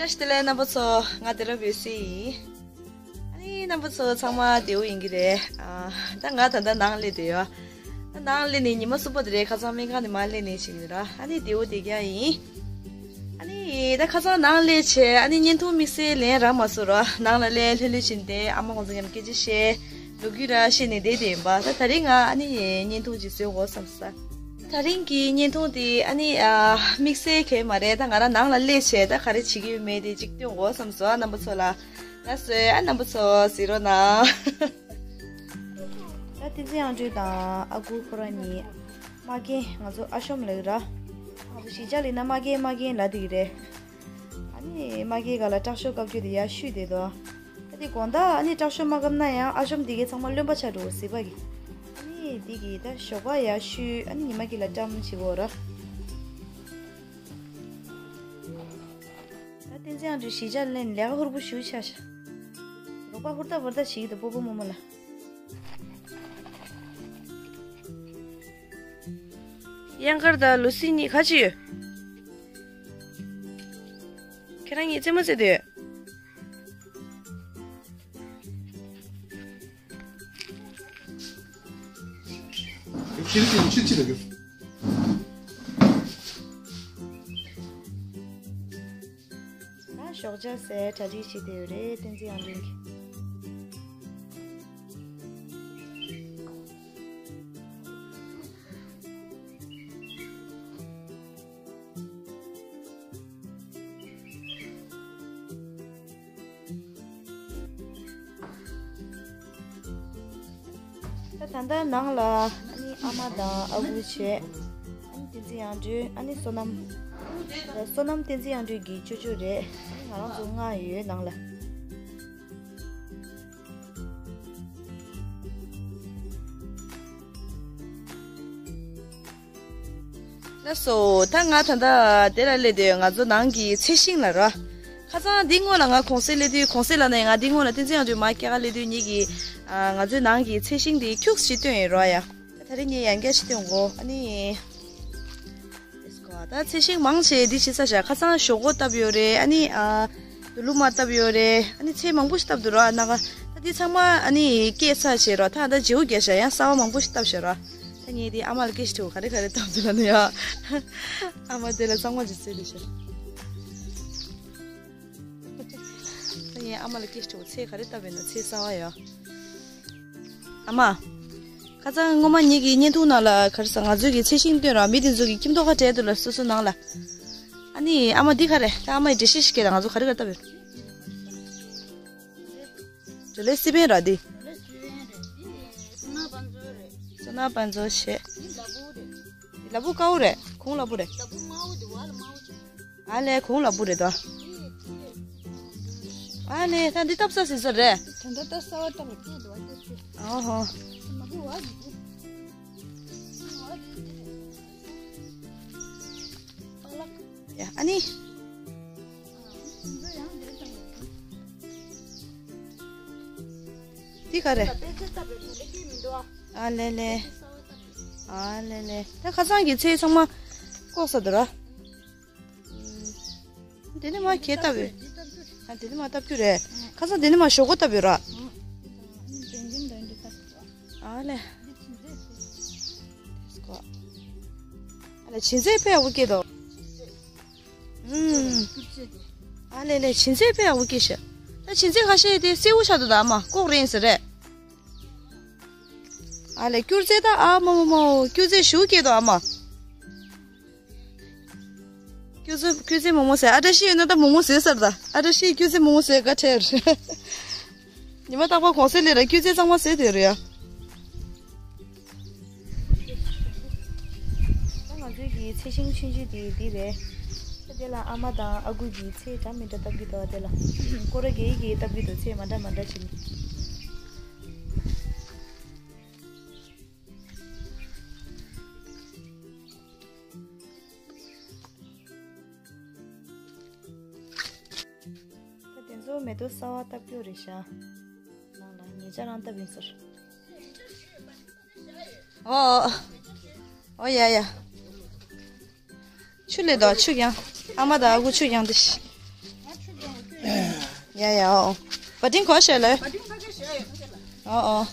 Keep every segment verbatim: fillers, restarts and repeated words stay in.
བཀྲ་ཤིས་བདེ་ལེགས་རྣམ་པ་ཚོ། ང་དེ་ར་བོད་སྲིད་ཡིན། ཨ་ནི་རྣམ་པ་ཚོ་ཚང་མ་བདེ་པོ་ཡིན་གྱི་རེད། ཨ། ད་ང་ད་ལྟ་ནང་སླེབས་བསྡད་ཡོད། ད་ནང་སླེབས་ནས་ཉི་མ་གསུམ་པ་དེ་རེད། ཁ་སང་སྨན་ཁང་ནས་མར་སླེབས་ནས་བྱས་ནས་ར། ཨ་ནི་བདེ་པོ་བསྡད་ཀྱི་ཡིན། ཨ་ནི་ད་ཁ་སང་ནང་སླེབས་བྱས་ཨ་ནི་བརྙན་ཐུང་དམིགས་བསལ་ལེན་རག་མ་སོང་ར། ནང་ལ་སླེབས་ལྷོད་ལྷོད་བྱས་ནས་ཨ་མ་ཁོང་ཚོ་མཉམ་སྐད་ཆ་བཤད། ལོ་རྒྱུས་ར་བཤད་ནས་བསྡད་བསྡད་ཡིན་པ། ད་དེ་རིང་ང་ཨ་ནི་བརྙན་ཐུང་ཅིག་བཟོ་དགོས་བསམ་སོང་། དེ་རིང་གི་བརྙན་ཐུང་དེ་ཨ་ནི་ཨ། དམིགས་བསལ་གང་ཡང་མ་རེད། ད་ང་རང་ནང་ལ་སླེབས་བྱས་ད་ག་རེ་བྱེད་ཀྱི་ཡོད་མེད་དེ་ཅིག་སྟོན་དགོས་བསམ་སོང་། ཨ། རྣམ་པ་ཚོ་ལ། ལགས་སོ། ཨ། རྣམ་པ་ཚོ་གཟིགས་རོགས་གནང་། ད་བསྟན་འཛིན་དབྱངས་སྒྲོན་དང་ཨ་ཁུ་ཁོ་རང་གཉིས་མ་རྒན། ང་ཚོ་ཨ་ཤོམ་ལབ་ཀྱི་ར། ང་ཚོ་གཞིས་ཆགས་ལ་ཡིན་ན་མ་རྒན་མ་རྒན་ལབ་བསྡད་ཀྱི་རེད། ཨ་ནི་མ་རྒན་སྒང་ལ་སྐྲག་ཤོག་བཀབ་རྒྱུ་དེ་ཡར་བཤུས་བསྡད་འདུག་ད་དེ་དགོང་དག་ཨ་ནི་སྐྲག་ཤོག་མ་བཀབ་ན་ཡང་ཨ་ཤོམ་དེ་གའི་ཚང་མ་རློན་པ་ཆགས་འགྲོ་གི་ཟེར་བ་གི། ཨ་ནི་དེ་གི་ད་ཞོགས་པ་ཡར་བཤུས། ཨ་ནི་ཉི་མ་དཀྱིལ་ལ་བཀྲམ་བྱེད་དགོས་ར། ད་བསྟན་འཛིན་དབྱངས་སྒྲོན་གཞིས་ཆགས་ལ་སླེབས་ནས་ལས་ཀ་ཧུར་པོ་ཞེ་པོ་ཆགས་ཤག་རོགས་པ་ཧུར་ཐག་འབུར་ཐག་བྱེད་ཀྱི་འདུག་སྤོ་བོ་རྨོ་མོ་ལ། གཡང་དཀར་དང་ལུ་སི་གཉིས་ག་བྱེད་ཡོད། ཁྱེད་རང་གཉིས་རྩེད་མོ་རྩེ་བསྡད་ཡོད། ཁྱེད་ཀྱིས་ཆུ་ཆི་ལ་གི། ད་ཞོགས་ཇ་ཟས་གྲ་སྒྲིག་བྱེད་བསྡད་ཡོད་རེད། བསྟན་འཛིན་དབྱངས་སྒྲོན་གྱིས། ད་ད་ལྟ་ནང་ལ་ཨ་ནི་ཨ་མ་དང་ཨ་ཁུ་བྱས། ཨ་ནི་བསྟན་འཛིན་དབྱངས་སྒྲོན། ཨ་ནི་བསོད་ནམས། བསོད་ནམས་བསྟན་འཛིན་དབྱངས་སྒྲོན་གྱི་ཅོ་ཅོ་རེད། ཨ་ནི་ང་རང་ཚོ་ལྔ་ཡོད་ནང་ལ། ལགས་སོ། ད་ང་ད་ལྟ་དེ་ལ་སླེབས་དུས་ང་ཚོ་ནང་གི་ཚལ་ཤིང་ལ་ར། ཁ་སང་འདི་སྔོན་ལ་ང་གུང་སེང་སླེབས་དུས། གུང་སེང་ལབ་ན་ཡང་ང་འདི་སྔོན་ལ་བསྟན་འཛིན་དབྱངས་སྒྲོན་མར་སྐྱེལ་ག་སླེབས་དུས་ངེད་ཀྱིས། ཨ། ང་ཚོའི་ནང་གི་ཚལ་ཤིང་འདི་ཁྱུག་ཅིག་བཏོན་ཡོད་ར་ཡ། ད་དེ་རིང་ངས་ཡང་བསྐྱར་ཅིག་སྟོན་དགོས། ཨ་ནི། ད་ཚལ་ཤིང་མང་ཆེ་འདི་བྱས་ས་ཞག་ཁ་སང་ཞོག་ཁོག་བཏབ་ཡོད་རེད། ཨ་ནི། ཨ། དུ་ལུ་མ་བཏབ་ཡོད་རེད། ཨ་ནི་ཚལ་མང་པོ་ཞིག་བཏབ་འདུག་ར། ན་ག་ད་འདི་ཚང་མ་ཨ་ནི་སྐྱེས་ཚར་བྱས་ར། ད་ད་བརྗེ་པོ་རྒྱག་ཤག་ཡང་གསར་པ་མང་པོ་ཞིག་བཏབ་ཤག་ར། ད་ངས་འདི་ཨ་མ་ལ་སྐད་ཆ་དྲིས། ག་རེ་ག་རེ་བཏབ་འདུག་ལབ་ན་ཡ། ཨ་མ་དེ་ལ་གཙང་མ་ཅིག་བཟོས་འདུག་ཤག་ད་ངས་ཨ་མ་ལ་སྐད་ཆ་དྲིས། ཚལ་ག་རེ་བཏབ་ཡོད་ན། ཚལ་གསར་པ་ཡ། ཨ་མ། ཁ་སང་སྔོན་མ་ངེད་ཀྱི་བརྙན་ཐུང་ནང་ལ་ག་རེ་ཟ། ང་ཚོའི་གི་ཚལ་ཤིང་བཏོན་ར། མི་དེ་ཚོ་གི་ཁྱིམ་ཐོག་ཁ་བྲལ་འདུག་ལ། སོ་སོ་ནང་ལ། ཨ་ནི་ཨ་མ་འདི་ག་རེ། ད་ཨ་མ་ཡི་འགྲེལ་བཤད་ཞིག་སྐྱེལ་ད། ང་ཚོ་ག་རེ་ག་རེ་བཏབ་ཡོད། འབྲས་ལེ་སི་པན་ར་འདི། སོ་ན་བན་ཛོ་བྱས། ལ་ཕུག་དཀར་པོ་རེད། གོང་ལ་ཕུག་རེད། ཨ་ལས། གོང་ལ་ཕུག་རེད་དོ། ཨ་ལས། ད་འདི་བཏབ་ས་ཟེར་ས་རེད། ད་ལྟ་ད་གསར་པ་བཏབ་པ་སྐྱེས་འདུག་བ། ད་ཅི། ཨོ་ཧོ། ཡ། ཨ་ནི། འདི་ག་རེ། ཨ་ལས་ལས། ཨ་ལས་ལས། ད་ཁ་སང་གི་ཚལ་ཚང་མ་བཀོག་ས་འདུག་ར། དེ་ནི་མ་ཁྱེད་བཏབ་ཡོད། ཨ། དེ་ནི་མ་བཏབ་རྒྱུ་རེད། ཁ་སང་དེ་ནི་མ་ཞོག་ཁོག་བཏབ་ཡོད་ར། ཨ་ལས། ཨ་ལས། བྱིན་ཟེགས་དཔེ་ཡག་པོ་སྐྱེས་འདུག་ཨུམ། ཨ་ལས་ལས། བྱིན་ཟེགས་དཔེ་ཡག་པོ་སྐྱེས་ཤག་ད་བྱིན་ཟེགས་ཁ་ཤས་དེ་སེར་པོ་ཆགས་འདུག་ད་ཨ་མ་བཀོག་རན་ཟེར་རེད། ཨ་ལས། སྐྱུར་རྫས་ད། ཨ་མ་མ་མ། སྐྱུར་རྫས་ཞེ་པོ་སྐྱེས་འདུག་ཨ་མ། སྐྱུར་རྫས། སྐྱུར་རྫས་མང་པོ་བཟས། ཨ་བཀྲ་ཤིས་ཡོད་ན་ད་མང་པོ་བཟས་ས་རེད་ད། ཨ་བཀྲ་ཤིས་སྐྱུར་རྫས་མང་པོ་བཟས་ག་ཁྲལ་རེད། ཉི་མ་རྟག་པར་གུང་སེང་སླེབས་ར་སྐྱུར་རྫས་གཙང་མ་བཟས་བསྡད་རེད་ཡ། ད་ང་ཚོའི་གི་ཚལ་ཤིང་ཆུང་ཆུང་དེ་འདི་རེད། ད་དེ་ལ་ཨ་མ་དང་ཨ་ཁུ་གིས་ཚལ་འདྲ་མི་འདྲ་བཏབ་ཀྱི་འདུག་དེ་ལ་ཁོ་རང་གིས་གིས་བཏབ་ཀྱི་འདུག་ཚལ་མ་འདྲ་མ་འདྲ་བྱས་ནས། ད་དེ་ཚོ་མེ་ཏོག་གསར་པ་བཏབ་རྒྱུ་རེད་ཤག་ནང་ལ་ཉེ་ཆར་རང་བཏབ་ཡིན་ཟེར། ཨོ། ཨོ་ཡ་ཡ། ཆུ་ལས་དོ་ཆུ་ཀྱང་། ཨ་མ་དང་ཨ་ཁུ་ཆུ་ཀྱང་དེ་ཤི། ཡ་ཡ་ཨོ། བ་ཏིང་གོ་ཤེས་ལེ། བ་ཏིང་གོ་ཤེས་ཡོད་ཁ་ཤས་ལ། ཨོ་ཨོ།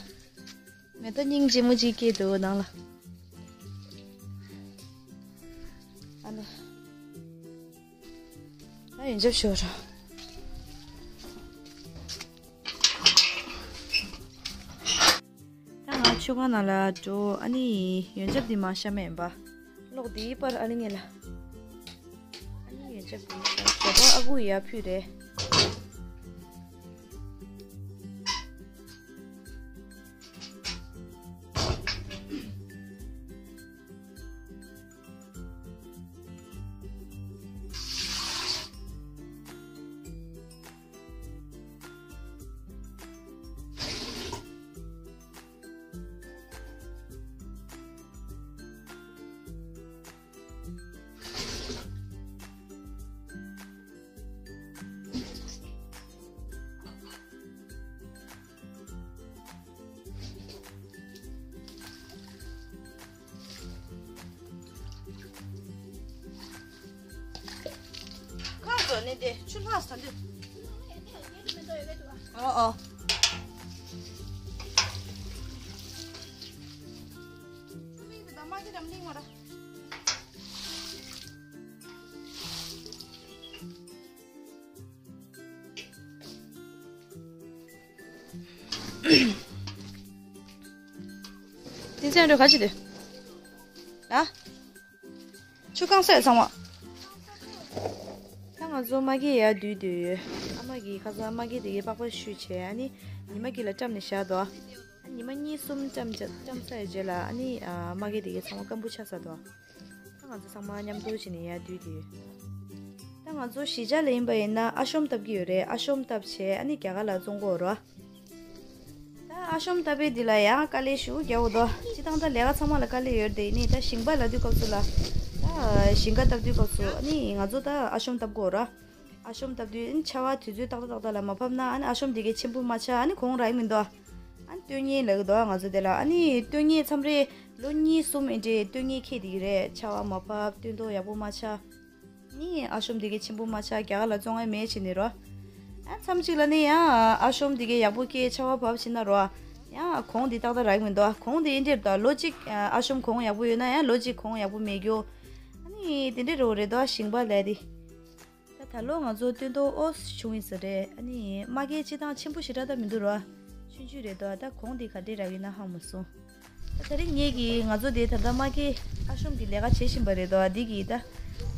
མེ་ཏོག་སྙིང་རྗེ་མོ་ཅིག་སྐྱེས་འདུག་ནང་ལ། ཨ་ནི། ད་ཡོན་ཆབ་ཤོར་ར། ད་ང་ཆུ་ཁང་ནང་ལ་འགྲོ། ཨ་ནི་ཡོན་ཆབ་འདི་མ་ཤ་མེད་པ། གློག་འདིའི་པར་ཨ་ནི་ངེ་ལ། ཨ་ནི་ཡོན་ཆབ་འདི་ཤ་ཞོགས་པ་ཨ་ཁུ་ཡ་ཕུད་རེད། ཁ་འགྲོ་ནི་དེ་ཆུ་ལྷག་ས་འདི། ཨོ་ཨོ། ཆུ་མིག་དེ་དམག་གི་རམ་ལིང་བ་ར། དེ་ཚན་རུ་ག་ཅི་དེ། ཨ། ཆུ་གང་སོད་ཚང་མ། ད་ང་ཚོ་མ་གི་ཡར་འདུས་འདུས་ཡོད། ཨ་མ་གི་ཁ་སང་མ་གི་དེ་གའི་པགས་པ་བཤུས་བྱས། ཨ་ནི་ཉི་མ་གི་ལ་བཀྲམ་ནས་བཞག་དོ། ཨ་ཉི་མ་གཉིས་གསུམ་བཀྲམ་བྱས་བཀྲམ་ཚར་རྗེས་ལ། ཨ་ནི་ཨ་མ་གི་དེ་གའི་ཚང་མ་སྐམ་པོ་ཆགས་ཚར་དོ། ད་ང་ཚོ་ཚང་མ་མཉམ་དུ་བྱས་ནས་ཡར་འདུས་ཏེ་ཡོད། ད་ང་ཚོ་གཞིས་ཆགས་ལ་ཡིན་པ་ཡིན་ན་ཨ་ཤོམ་བཏབ་ཀྱི་ཡོད་རེད། ཨ་ཤོམ་བཏབ་བྱས་ཨ་ནི་རྒྱ་གར་ལ་བཙོང་གི་ཡོད་རེད། ད་ཨ་ཤོམ་བཏབ་པའི་འདི་ལ་ཡང་དཀའ་ལས་ཞེ་པོ་རྒྱག་དགོས་འདུག་སྤྱིར་བཏང་ད་ལས་ཀ་ཚང་མ་ལ་དཀའ་ལས་ཡོད་རེད་དེ། ཡིན་ནའི་ད་ཞིང་པ་ལབ་དུས་སྐབས་སུ་ལ། ད་ཞིང་ཁ་བཏབ་དུས་སྐབས་སུ་ཨ་ནི་ང་ཚོ་ད་ཨ་ཤོམ་བཏབ་དགོས་རེད། ཨ་ཤོམ་བཏབ་དུས་ཨ་ནི་ཆར་པ་དུས་ཚོད་ཏག་ཏག་ཏག་ཏག་ལ་མ་བབས་ན་ཨ་ནི་ཨ་ཤོམ་དེ་གའི་ཆེན་པོ་མ་ཆགས། ཨ་ནི་གོང་རག་གི་མི་འདུག་ཨ་ནི་སྟོན་ཉེན་ལབ་ཀྱི་འདུག་ང་ཚོ་དེ་ལ། ཨ་ནི་སྟོན་ཉེན་མཚམས་རེ་ལོ་གཉིས་གསུམ་ཨེ་འདྲས་སྟོན་ཉེན་འཁེལ་བསྡད་ཀྱི་རེད། ཆར་པ་མ་བབས། སྟོན་ཐོག་ཡག་པོ་མ་ཆགས། ནི་ཨ་ཤོམ་དེ་གའི་ཆེན་པོ་མ་ཆགས། རྒྱ་གར་ལ་བཙོང་ཡ་མེད་བྱས་ནས་རོ། ཨ་མཚམས་གཅིག་ལ་ནི་ཡང་ཨ་ཤོམ་དེ་གའི་ཡག་པོ་སྐྱེས་ཆར་པ་བབས་ཕྱིན་ན་རོ། ཡང་གོང་དེ་ཏག་ཏག་རག་གི་མི་འདུག་གོང་དེ་ཨེ་འདྲས་རེད་དོ། ལོ་གཅིག་ཨ་ཤོམ་གོང་ཡག་པོ་ཡོད་ན་ཡང་ལོ་གཅིག་གོང་ཡག་པོ་མེད་རྒྱུ། ཨ་ནི་དེ་འདྲས་རེད་དོ། ཞིང་པ་ལས་དེ། ད་ད་ལོ་ང་ཚོ་སྟོན་ཐོག་ཨོ་བྱུང་ཡིན་ས་རེད། ཨ་ནི་མ་གིའི་སྤྱིར་བཏང་ཆེན་པོ་ཞེ་དྲག་ད་མི་འདུག་ར། ཆུང་ཆུང་རེད་དོ། ད་གོང་དེ་ག་འདྲས་རག་ཡིན་ན་ཧ་མ་སོང་། ད་ད་རིང་ངེད་ཀྱིས་ང་ཚོ་དེ་ད་ལྟ་མ་གིའི་ཨ་ཤོམ་གྱི་ལས་ཀ་བྱེད་བཞིན་པ་རེད་དོ། འདི་གིས་ད་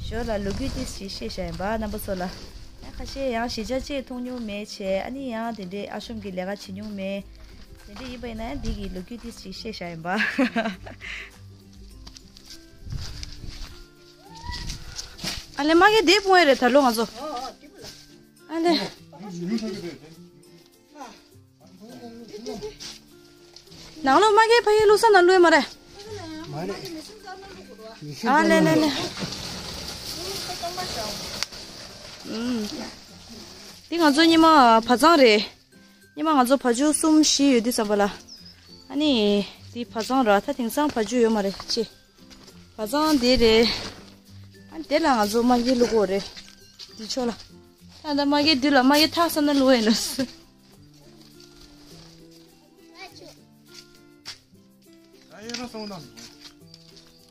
ཞོར་ལ་ལོ་རྒྱུས་ཏིས་ཞིག་བཤད་བཞག་ཡིན་པ་རྣམ་པ་ཚོ་ལ། ཡང་ཁ་ཤས་ཡང་གཞིས་ཆགས་གཅིག་མཐོང་མྱོང་མེད་བྱས། ཨ་ནི་ཡང་དེ་འདྲས་ཨ་ཤོམ་གྱི་ལས་ཀ་བྱེད་མྱོང་མེད། དེ་འདྲས་ཡིན་པ་ཡིན་ན་ཡང་འདི་གིས་ལོ་རྒྱུས་ཏིས་ཞིག་བཤད་བཞག་ཡིན་པ། ཨ་ལེ་མ་གི་དེ་སྤུངས་ཡ་རེད་ད་ལོ་ང་ཚོ། ཨ་ལེ། ནང་ལོགས་མ་གི་ཕ་གི་བླུགས་ས་ནང་བླུགས་ཡ་མ་རེད། མ་རེད། ཨ་ལེ་ལེ་ལེ། ཨུམ། འདི་ང་ཚོ་ཉི་མ་བ་ཚང་རེད། ཉི་མ་ང་ཚོ་བ་ཕྱུགས་གསུམ་བཞི་ཡོད་དུས་ཙམ་པ་ལ། ཨ་ནི། འདི་བ་ཚང་ར་ད་དེང་སང་བ་ཕྱུགས་ཡོད་མ་རེད་ཅེ། བ་ཚང་འདི་རེད། ཨ་དེ་ལ་ང་ཚོ་མ་གི་བླུག་གོ་རེད། འདི་ཕྱོགས་ལ། ད་ད་མ་གི་འདི་ལ་མ་གི་ཐག་ས་ན་བླུག་ཡིན་ནོ།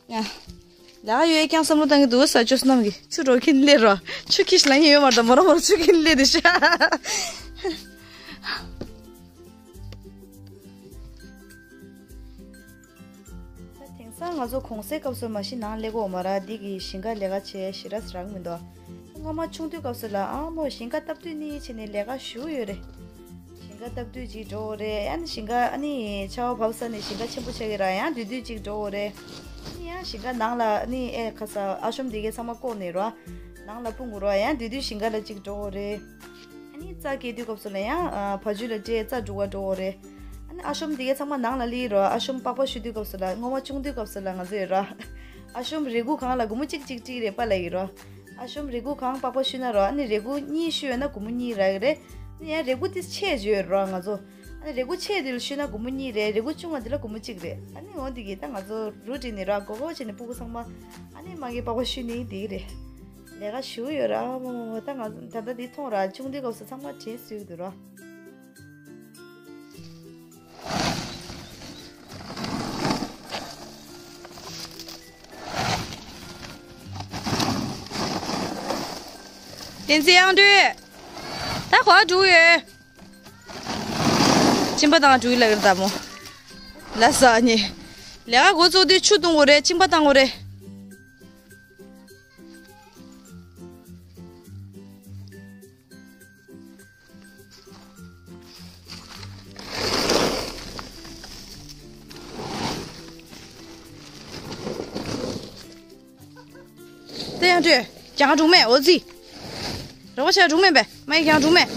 ཡ། ལ་ཡོད་ཀྱང་བསམ་བློ་བཏང་གི་འདུག་ས་ཅོས་རྣམས་ཀྱི་ཆུ་འགྲོ་གིན་སླེབས་རོ། ཆུ་ཁྱི་ལ་ངེས་ཡོད་མ་རེད། མོ་ར་མོ་ར་ཆུ་གིན་སླེབས་དེ་ཤ། ད་དེང་སང་ང་ཚོ་གུང་སེང་སྐབས་སུ་མ་གཞི་ནང་སླེབས་གོ་མ་ར། འདི་གི་ཞིང་ཁ་ལས་ཀ་བྱས་ཞེ་དྲག་རག་མི་འདུག་སྔོན་མ་ཆུང་དུས་སྐབས་སུ་ལ་ཨ་མོ་ཞིང་ཁ་བཏབ་དུས་ནི་བྱས་ནས་ལས་ཀ་ཞུ་ཡོད་རེད། ཞིང་ཁ་བཏབ་དུས་ཅིག་འགྲོ་རེད། ཨ་ནི་ཞིང་ཁ་ཨ་ནི་ཆར་པ་བབས་ས་ནས་ཞིང་ཁ་ཆེན་པོ་ཆགས་ཀྱི་ར། ཡང་དེ་དུས་ཅིག་འགྲོ་རེད། ཨ་ནི་ཡང་ཞིང་ཁ་ནང་ལ་ཨ་ནི་ཨེ་ཁ་ས་ཨ་ཤོམ་དེ་གའི་ཚང་མ་བཀོག་ནས་ར། ནང་ལ་སྤུངས་དགོས་ར། ཡང་དེ་དུས་ཞིང་ཁ་ལ་ཅིག་འགྲོ་རེད། ཨ་ནི་རྩྭ་སྐྱེ་དུས་སྐབས་སུ་ལ་ཡང་ཨ་བ་ཕྱུགས་ལ་སྤྲད་རྩྭ་སྒྲུག་ག་འགྲོ་དགོས་རེད། ཨ་ནི་ཨ་ཤོམ་དེ་གའི་ཚང་མ་ནང་ལ་སླེབས་ར། ཨ་ཤོམ་པགས་པ་བཤུ་དུས་སྐབས་སུ་ལ་སྔོན་མ་ཆུང་དུས་སྐབས་སུ་ལ་ང་ཚོ་ཡོད་ར། ཨ་ཤོམ་རས་ཁུག་གང་ལ་སྒོར་མོ་གཅིག་གཅིག་གཅིག་རེ་པ་ལ་ཡོད་ར། ཨ་ཤོམ་རས་ཁུག་གང་པགས་པ་བཤུས་ན་ར། ཨ་ནི་རས་ཁུག་གཉིས་བཤུས་ཡོད་ན་སྒོར་མོ་གཉིས་རག་གི་རེད། ཨ་ནི་ཡང་རས་ཁུག་དེ་ཆེ་ཡོད་ར་ང་ཚོ། ཨ་ནི་རས་ཁུག་ཆེ་དེ་ལ་བཤུས་ན་སྒོར་མོ་གཉིས་རེད། རས་ཁུག་ཆུང་བ་དེ་ལ་སྒོར་མོ་གཅིག་རེད། ཨ་ནི་འོ་དེ་གི་ད་ང་ཚོ་རུ་བྲིས་ནས་ར་མགོ་སྐོར་བྱས་ནས་སྤུ་གུ་ཚང་མ་ཨ་ནི་མ་གི་པགས་པ་བཤུས་ནི་དེ་གི་རེད། ལས་ཀ་ཞུ་ཡོད་ར། མོ་མོ་མོ། ད་ང་ད་ལྟ་འདི་མཐོང་ར། ཆུང་དུས་སྐབས་སུ་ཚང་མ་དྲན་གསོས་འདུག་ར། བསྟན་འཛིན་དབྱངས་སྒྲོལ། ད་ག་པར་འགྲོ་ཡོད། གཅིན་པ་བཏང་འགྲོ་གི་ལབ་ཡོད་ད་མོ། ལ་ས་ནི། ལས་ཀ་འགོ་བཙུགས་དུས་ཆུ་བཏུང་དགོས་རེད། གཅིན་པ་བཏང་དགོས་རེད། དེ་ཡང་འདྲེ། ཀྱང་འགྲོ་མེད་འོ་ཙི། རོགས་བྱ་འགྲོ་མེད་པས། མ་ཡི་ཀྱང་འགྲོ་མེད།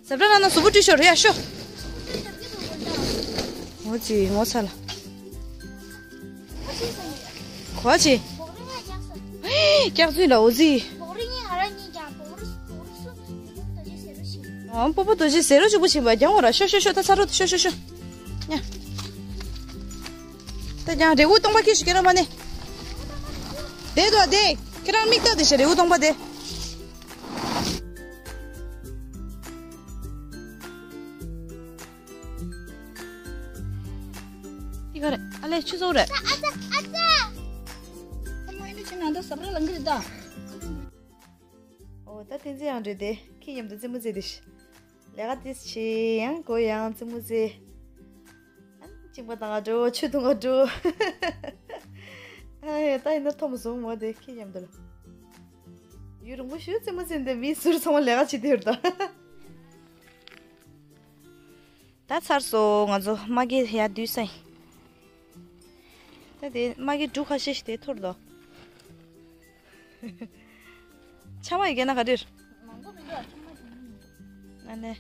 ཟབ་ར་ན་ན་གཟུགས་པོ་བཀྲུས་ཤོར་ཡ་ཤོ། འོ་ཙི་ངོ་ཚ་ལ། གོ་ཅི། སྐྱག་རྫུན་ལ་འོ་ཙི། ཨོ་སྤོ་བོ་རྡོ་རྗེ་ཟེར་རོ་ཅིག་པ་རྒྱང་འོ་ར་ཤོ་ཤོ་ཤོ། ད་ཚ་རོ་ཤོ་ཤོ་ཤོ། ཉ། ད་ཀྱང་རེའུ་སྟོང་པ་ཁྱེར་ཤོག་ཁྱེད་རང་མ་ནི། བསྡད་དོ་བསྡད། ཁྱེད་རང་མིག་ལྟ་དེ་ཤ་རེའུ་སྟོང་པ་དེ། འདི་ག་རེད། ཨ་ལས་ཆུ་ཚོད་རེད། ཨ་ཙ་ཨ་ཙ། ཨ་མ་ཨེ་འདྲ་ཕྱིན་ན་ད་ཟབ་ར་ལང་གི་རེད་ད། ཨོ་ད་བསྟན་འཛིན་དབྱངས་སྒྲོལ་དེ་ཁྱེད་མཉམ་དུ་རྩེད་མོ་རྩེ་དེ་ཤི། ལས་ཀ་ཏིས་ཆེ་ཡང་གོ་ཡང་རྩེད་མོ་རྩེ། ཨ་ནི་གཅིན་པ་བཏང་ག་འགྲོ། ཆུ་འཐུང་ག་འགྲོ། ཨ་ཡ་ད་ཡིན་ན་ཐོམ་སོང་མོ་དེ་ཁྱེད་མཉམ་དུ་ལ། ཡུན་རིང་པོ་ཞུ་རྩེད་མོ་རྩེ་འདི་མི་ཟུར་ཚང་མ་ལས་ཀ་བྱེད་དེ་ཡོད་ད། ད་ཚར་སོང་། ང་ཚོ་མ་གི་ཡར་བསྡུས་ས་ཡིན། ད་དེ་མ་གི་འབྲུ་ཁ་ཤས་ཤིག་དེ་འཐོར་དོ། ཆ་མ་ཡི་གེ་ན་ག་འདིར། མང་པོ་མི་འདུག་ཆ་མ་ཞིག་ཨ་ནེ།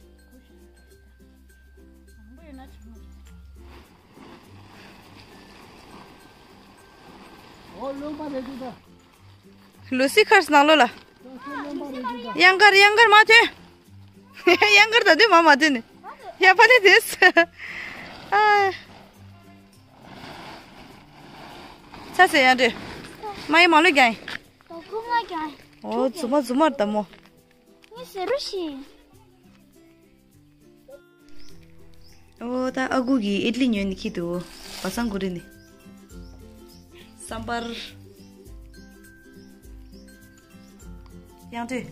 མང་པོ་ཡོད་ན་ཆ་མ་ཞིག་ཨོ་ལོ་མ་རེད་འདུག་ད། ལུ་སི་ཁར་སྣང་ལོ་ལ། གཡང་དཀར་གཡང་དཀར་མ་ཐོན། གཡང་དཀར་ད་དུས་མ་མ་ཐོན་ནི། ཡ་ཕ་ལེ་དེས། ཨ། ཚ་སེ་ཡང་འདྲེ། མ་ཡི་མ་ལོ་རྒྱང་ཡིན། ཨོ་རྫུན་མ་རྫུན་མ་ད་མོ། ངས་ཟེར་རོ་ཞིག་ཨོ་ད་ཨ་ཁུ་གིས་ཨིད་ལི་ཉོས་ནས་འཁྱེར་འདུག་བ་སང་གུ་རི་ནས། སམ་བར། དབྱངས་སྒྲོལ།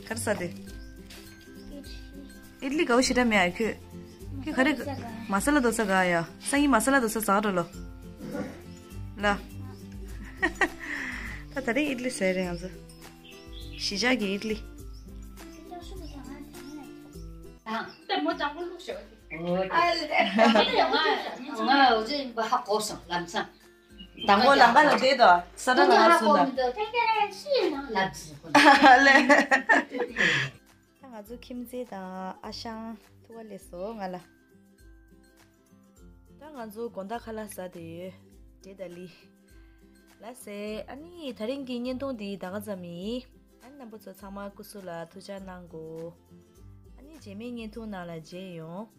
ག་རེ་ཟ་དེ། ཨིད་ལི་དགའ་བོ་ཞེ་དྲག་མེད་ཨ་ཁྱོད། ཁྱོད་ག་རེ། མ་ས་ལ་རྡོ་ས་དགའ་ཡ། སང་ཉིན་མ་ས་ལ་རྡོ་ས་ཟ་འགྲོ་ལོ། ལ། ད་ད་རེས་ཨིད་ལི་ཟས་རེད་ང་ཚོ། གཞིས་ཆགས་ཀྱི་ཨིད་ལི། ཨོ། ཨ་ལེ། ང་ང་འོ་ཅེ་ཡིན་པ་ཧ་གོ་སོང་ལམ་སང་། དང་པོ་ལམ་ཁ་ལ་བསྡད་དོ། ས་ཁྲ་ལ་ང་སུ་ན། ལབ་ཟིན་ཁོ་ན། ཨ་ལེ། ད་ང་ཚོ་ཁྱིམ་མཚེས་དང་ཨ་ཞང་ཐུག་ག་སླེབས་སོང་ང་ལ། ད་ང་ཚོ་དགོང་དག་ཁ་ལག་ཟ་བསྡད་ཡོད། འབྲས་དང་ལི། ལགས་སེ། ཨ་ནི་ད་རིང་གི་བརྙན་ཐུང་འདི་ད་ག་ཙམ་ཡིན། ཨ་ནི་རྣམ་པ་ཚོ་ཚང་མ་སྐུ་གཟུགས་ལ་ཐུགས་ཅག་གནང་དགོས། ཨ་ནི་རྗེས་མའི་བརྙན་ཐུང་ནང་ལ་མཇལ་ཡོང་།